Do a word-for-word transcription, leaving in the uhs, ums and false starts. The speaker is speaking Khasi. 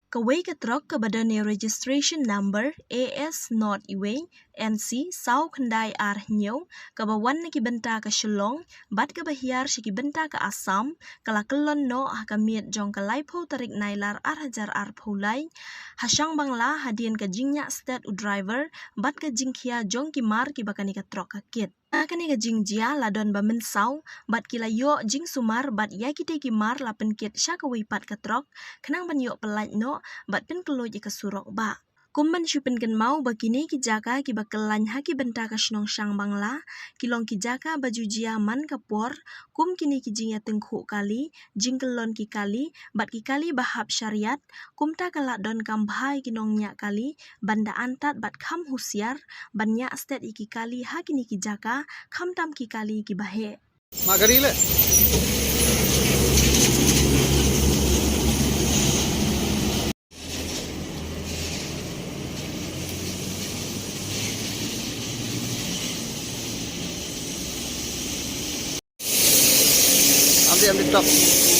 Kawei ka trok kaba don ïa registration number A S not iwei N C saw khyndai ar hynñiew, kaba wan na ki bynta ka Shillong bad kaba hiar sha ki bynta ka Assam, ka la kyllon noh ha ka miet jong ka laiphew tarik Nailar ar hajar arphew lai ha Shangbangla, hadien ka jingñiah stet u driver bad ka jingkhia jong ki mar kiba kane ka trok ka kit. Ha kane ka jingjia la don ba mynsaw bad ki la ïoh jingsumar bad ïa kitei ki mar la pynkit sha kawei pat ka trok khnang ban ïoh pyllait noh bad pynkyllon ïa ka surok bah. Kum ban shu pynkynmaw ba kine ki jaka kiba kyllaiñ ha ki bynta ka shnong Shangbangla ki long ki jaka ba ju jia man ka por, kum kine ki jingïatyngkhuh kali, jingkyllon ki kali bad ki kali ba hap shariat, kumta ka la donkam bha ïa ki nongñiah kali ban da antad bad kham husiar ban ñiah stet ïa ki kali ha kine ki jaka, khamtam ki kali kiba heh. Ma gari le. Amdi, amdi, stop.